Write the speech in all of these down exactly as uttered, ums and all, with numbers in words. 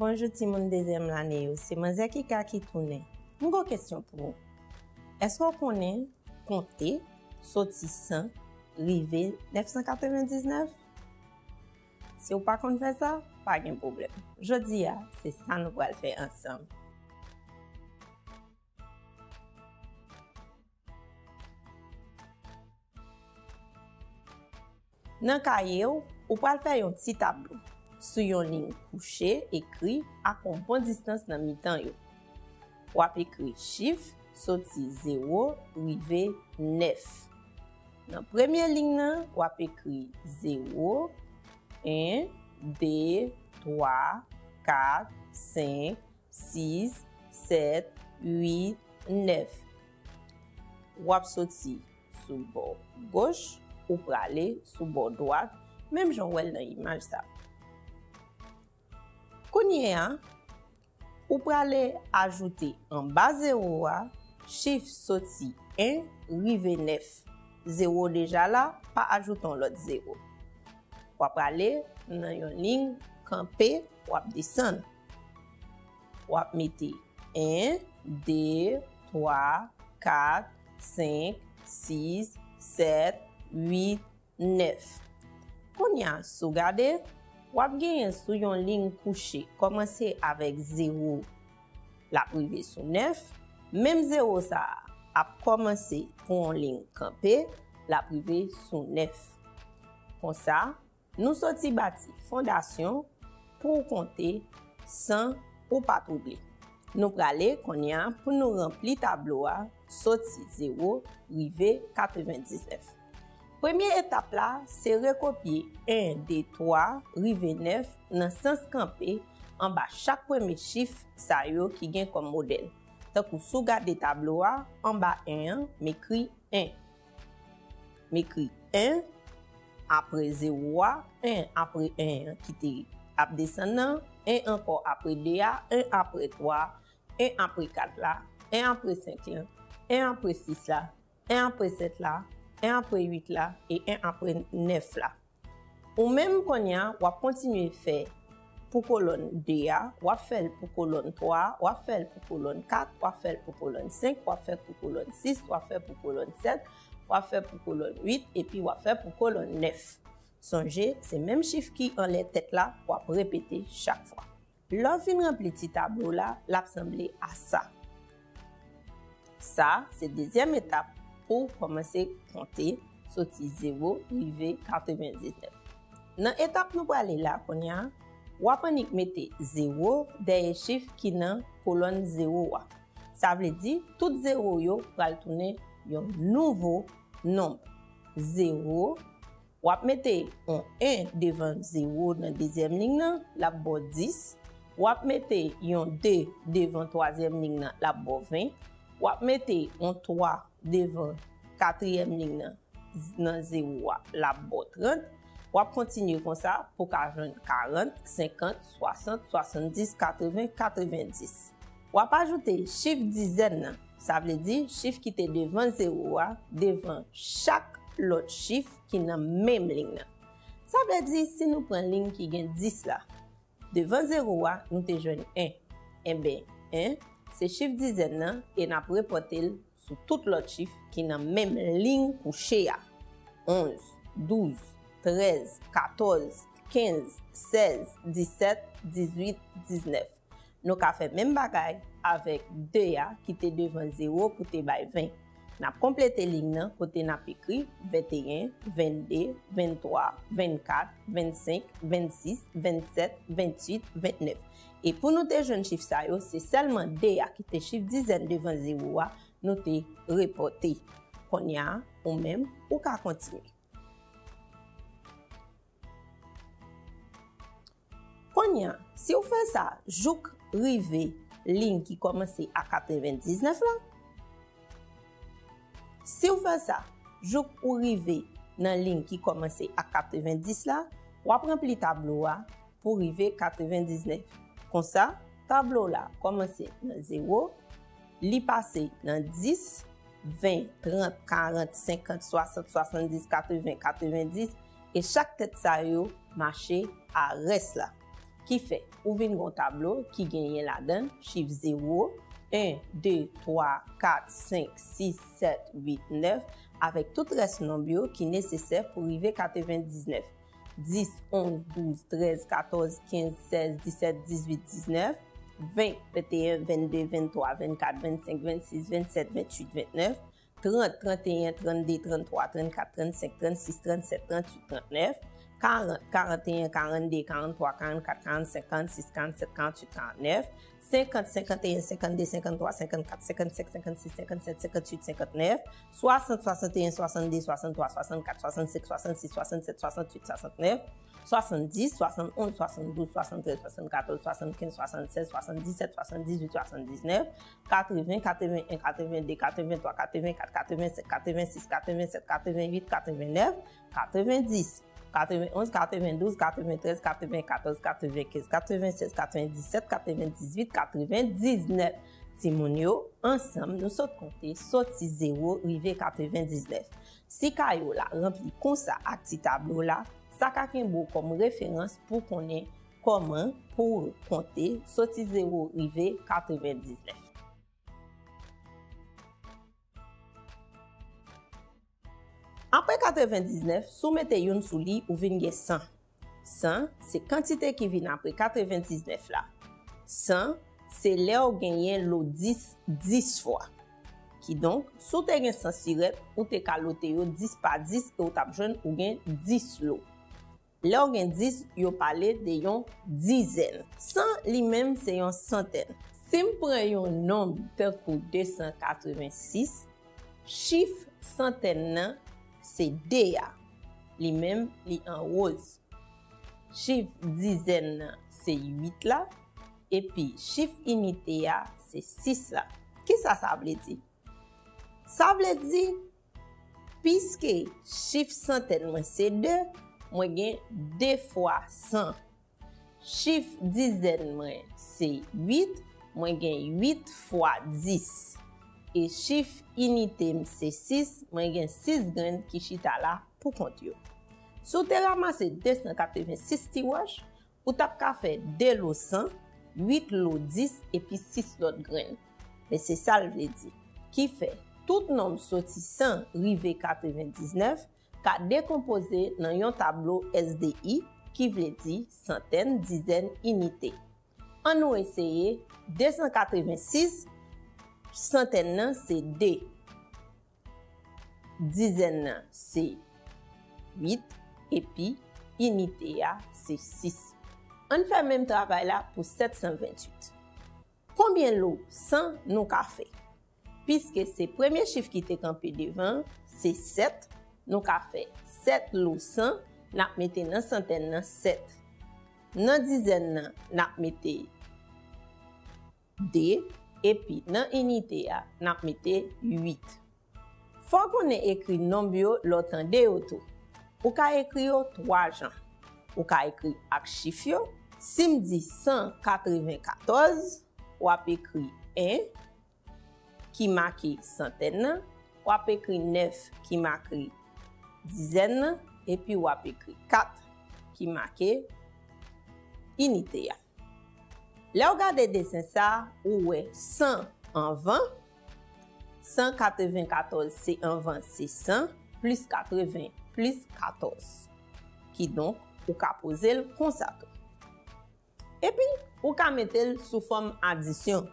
Bonjou timoun dezyèm lane yo, se Manzè Kika ki tounen. M gon kesyon pou ou. Èske w konnen konte soti san rive nèf san katrevendiznèf? Si w pa konn fè sa, pa gen pwoblèm. Jodi a, se sa nou pral fè ansanm. Nan kaye w, ou pral fè yon ti tablo. Sou yon liy kouche, ekri ak yon bon distans nan mitan yo. W ap ekri chif soti zewo rive nèf. Nan premye liy nan, w ap ekri zewo, en, de, twa, kat, senk, sis, sèt, uit, nèf. W ap soti sou bò goch, ou prale sou bò dwat, menm jan w wè l nan imaj sa. Kounye a, ou prale ajoute anba zewo a, chif soti en rive nèf. Zewo deja la, pa ajoute yon lòt zewo. W ap prale nan yon liy kanpe, w ap desann. W ap mete en, de, twa, kat, senk, sis, sèt, uit, nèf. Kounye a, si w gade, w ap genyen sou yon liy kouche, kòmanse avèk zewo, l ap rive sou nèf. Menm zewo sa a ap kòmanse pou yon liy kanpe, l ap rive sou nèf. Konsa, nou soti bati fondasyon pou w konte san ou pa twouble. Nou prale kounye a pou nou ranpli tablo a soti zewo rive katrevendiznèf. Premye etap la, se rekopye en, de, twa, rive nèf nan sans kanpe anba chak premye chif sa yo ki gen kòm modèl. Tankou si w gade tablo a, anba en an, m ekri en. M ekri en, apre zewo a, en apre en an ki te ap desann nan, en ankò apre de a, en apre twa, en apre kat la, en apre senk lan, en apre sis la, en apre sèt la, en apre uit la, e en apre nèf la. Ou menm kounye a, w ap kontinye fè pou kolòn de a, w ap fè l pou kolòn twa a, w ap fè l pou kolòn kat, w ap fè l pou kolòn senk, w ap fè pou kolòn sis, w ap fè pou kolòn sèt, w ap fè pou kolòn uit, epi w ap fè pou kolòn nèf. Sonje, se menm chif ki anlè tèt la, w ap repete chak fwa. Lè w fin ranpli ti tablo la, l ap sanble a sa. Sa, se dezyèm etap pou w kòmanse konte soti zewo rive katrevendiznèf. Nan etap nou prale la kounye a, w ap annik mete zewo dèyè chif ki nan kolòn zewo a. Sa vle di, tout zewo yo pral tounen yon nouvo nonb. Zewo, w ap mete yon en devan zewo nan dezyèm liy nan, l ap ba w dis. W ap mete yon de devan twazyèm liy nan, l ap ba w ven. W ap mete yon twa devan katriyèm liy nan, nan zewo a, l ap ba w trant. W ap kontinye konsa pou w ka jwenn karant, senkant, swasant, swasanndis, katreven, katrevendis. W ap ajoute chif dizèn nan, sa vle di chif ki te devan zewo a, devan chak lòt chif ki nan menm liy nan. Sa vle di, si nou pran liy ki gen dis la, devan zewo a, nou te jwenn en. Enben, en, se chif dizèn nan e n ap repòte l sou tout lòt chif ki nan menm liy kouche a. Onz, douz, trèz, katòz, kenz, sèz, disèt, dizuit, diznèf. Nou ka fè menm bagay avèk de a ki te devan zewo pou te bay ven. N ap konplete liy nan kote n ap ekri venteyen, vennde, venntwa, vennkat, vennsenk, vennsis, vennsèt, vennuit, vennèf. E pou nou te jwenn chif sa yo, se sèlman de a ki te chif dizèn devan zewo a, nou te repòte. Kounye a, ou menm, ou ka kontinye. Kounye a, si w fè sa jouk rive liy ki kòmanse ak katrevendiznèf la, si w fè sa jouk ou rive nan liy ki kòmanse ak katrevendis la, w ap ranpli tablo a pou rive katrevendiznèf. Konsa, tablo la kòmanse nan zewo, li pase nan dis, ven, trant, karant, senkant, swasant, swasanndis, katreven, katrevendis, e chak tèt sa yo mache a rès la. Ki fè, ou vin gen yon tablo ki genyen ladan l chif zewo, en, de, twa, kat, senk, sis, sèt, uit, nèf, avèk tout rès nonb yo ki nesesè pou rive katrevendiznèf. Dis, onz, douz, trèz, katòz, kenz, sèz, disèt, dizuit, diznèf, ven, venteyen, vennde, venntwa, vennkat, vennsenk, vennsis, vennsèt, vennuit, vennèf, trant, tranteyen, trannde, tranntwa, trannkat, trannsenk, trannsis, trannsèt, trannuit, trannèf, karant, karanteyen, karannde, karantwa, karannkat, karannsenk, karannsis, karannsèt, karannuit, karannèf, senkant, senkanteyen, senkannde, senkanntwa, senkannkat, senkannsenk, senkannsis, senkannsèt, senkannuit, senkannèf, swasant, swasanteyen, swasannde, swasanntwa, swasannkat, swasannsenk, swasannsis, swasannsèt, swasannuit, swasannèf, swasanndis, swasannonz, swasanndouz, swasanntrèz, swasannkatòz, swasannkenz, swasannsèz, swasanndisèt, swasanndizuit, swasanndiznèf, katreven, katreven-en, katrevende, katrevenntwa, katrevenkat, katrevensenk, katrevensis, katrevensèt, katrevennèf, katrevendis, katrevenonz, katrevendouz, katreventrèz, katrevenkatòz, katrevenkenz, katrevensèz, katrevendisèt, katrevendizuit, katrevendiznèf. Timoun yo, ansanm, nou sot konte soti zewo rive katrevendiznèf. Si kay ou la ranpli konsa ak ti tablo la, sa ka kenbe w kòm referans pou konnen kòman pou w konte soti zewo rive katrevendiznèf. Apre katrevendiznèf, si w mete youn sou li, ou vin gen san. San se kantite ki vin apre katrevendiznèf la. San se lè w genyen lo dis dis fwa. Kidonk, si w te gen san sirèt, ou te ka lote yo dis pa dis e w t ap jwenn ou gen dis lo. Lè w gen dis, yo pale de yon dizèn. San li menm se yon santèn. Si m pran yon nonb tankou de san katrevensis, chif santèn nan se de a. Li menm, li an woz. Chif dizèn nan se uit la, epi chif inite a se sis la. Kisa sa vle di? Sa vle di, piske chif santèn mwen se de, mwen gen de fwa san. Chif dizèn mwen se uit, mwen gen uit fwa dis. E chif inite m se sis, mwen gen sis grenn ki chita la pou kont yo. Si w te ranmase de san katrevensis ti wòch, ou t ap ka fè de lo san, uit lo dis epi sis lòt grenn. Men se sa l vle di. Ki fè, tout nonb soti san rive katrevendiznèf ka dekonpoze nan yon tablo S D I, ki vle di santèn, dizèn, inite. Ann nou eseye, de san katrevensis, santèn nan se de. Dizèn nan se uit, epi inite a se sis. Ann fè menm travay la pou sèt san vennuit. Konbyen lo san nou ka fè? Piske se premye chif ki te kanpe devan, se sèt, nou ka fè sèt lo san, n ap mete nan santèn nan sèt. Nan dizèn nan, n ap mete de, epi nan inite a, n ap mete uit. Fò w konnen ekri nonb yo lè w tande yo tou. Ou ka ekri yo twa jan. Ou ka ekri ak chif yo. Si m di san katrevenkatòz, w ap ekri en ki make santèn nan, w ap ekri nèf ki make dizèn nan, epi w ap ekri kat ki make inite a. Lè w gade desen sa a, ou wè san anvan, san katrevenkatòz se anvan, se san plis katreven plis katòz. Kidonk, ou ka poze l konsa tou. Epi, ou ka mete l sou fòm adisyon.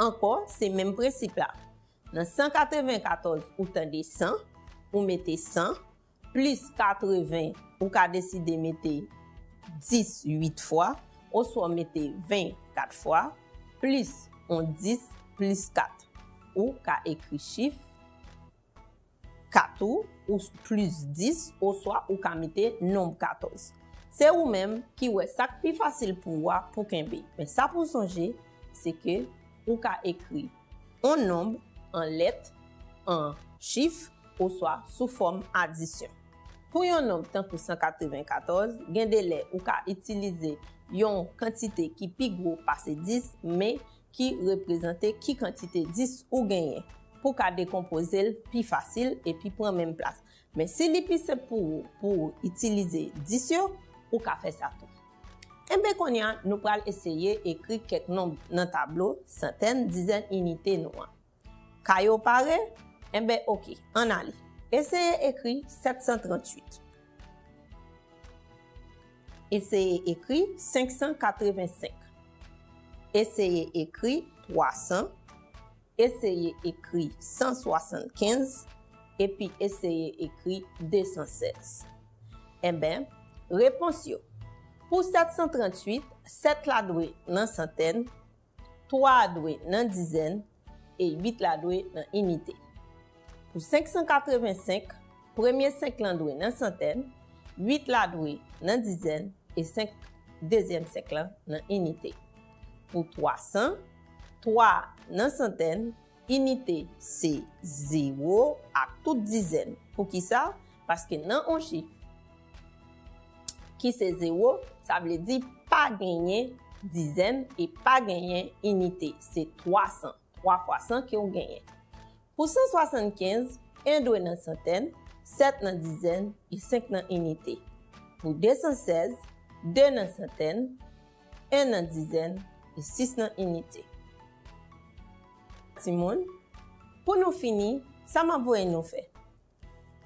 Ankò, se menm prensip la. Nan san katrevenkatòz, ou tande san, ou mete san, plis katreven, ou ka deside mete dis uit fwa, oswa w mete ven kat fwa, plis yon dis plis kat. Ou ka ekri chif kat ou, ou plis dis, oswa ou ka mete nonb katòz. Se ou menm ki wè sa k pi fasil pou ou a pou kenbe. Men sa pou w sonje, se ke ou ka ekri yon nonb an lèt, an chif, oswa sou fòm adisyon. Pou yon nonb tankou san katrevenkatòz, gen de lè ou ka itilize yon kantite ki pi gwo pase dis, men ki reprezante ki kantite dis ou genyen, pou w ka dekonpoze l pi fasil epi pran menm plas. Men si li pi senp pou ou, pou w itilize dis yo, ou ka fè sa tou. Enben kounye a, nou pral eseye ekri kèk nonb nan tablo santèn, dizèn, inite nou an. Ka yo pare? Enben oke, ann ale. Eseye ekri sèt san tranntuit. Eseye ekri senk san katrevensenk. Eseye ekri twa san. Eseye ekri san swasannkenz. Epi eseye ekri de san sèz. Enben, repons yo. Pou sèt san tranntuit, sèt la dwe nan santèn, twa a dwe nan dizèn e uit la dwe nan inite. Pou senk san katrevensenk, premye senk lan dwe nan santèn, uit la dwe nan dizèn e senk, dezyèm senk lan nan inite. Pou twa san, twa nan santèn, inite se zewo ak tout dizèn. Poukisa? Paske nan yon chif ki se zewo, sa vle di pa genyen dizèn e pa genyen inite. Se twa san, twa fwa san ke w genyen. Pou san swasannkenz, en dwe nan santèn, sèt nan dizèn e senk nan inite. Pou de san sèz, de nan santèn, en nan dizèn e sis nan inite. Timoun, pou nou fini, sa m ap voye nou fè?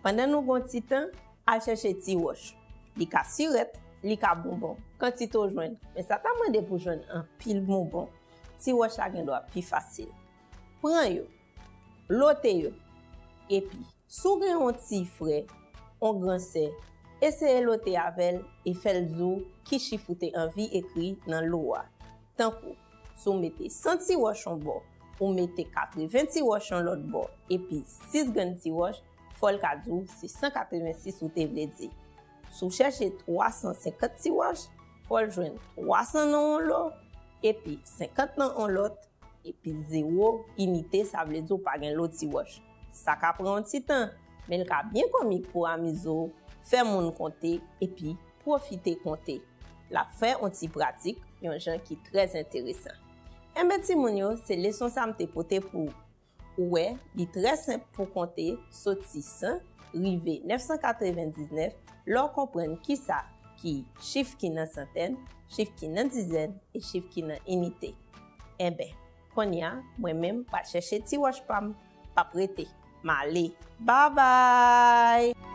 Pandan nou gon ti tan, al chèche ti wòch. Li ka sirèt, li ka bonbon. Kantite w jwenn, men sa ta mande pou jwenn anpil bonbon. Ti wòch la gen dwa pi fasil. Pran yo, lote yo. Epi, si w gen yon ti frè, yon gran sè, eseye lote avè l e fè l di w ki chif ou te anvi ekri nan lo a. Tankou, si w mete san ti wòch yon bò, ou mete katreven ti wòch yon lòt bò, epi sis grenn ti wòch, fò l ka di w se san katrevensis ou te vle di. Si w chèche twa san senkant ti wòch, fò l jwenn twa san nan yon lo, epi senkant nan yon lòt, epi zewo inite, sa vle di w pa gen lo ti wòch. Sa ka pran yon ti tan, men l ka byen komik pou amize w, fè moun konte, epi pwofite konte. L ap fè yon ti pratik, yon jan ki trè enteresan. Enben timoun yo, se leson sa m te pote pou ou. Ou wè, li trè senp pou konte soti san rive nèf san katrevendiznèf, lè w konprann kisa ki chif ki nan santèn, chif ki nan dizèn e chif ki nan inite. Enben, kounye a, mwen menm pral chèche ti wòch pa m, p ap rete. M ale. Babay!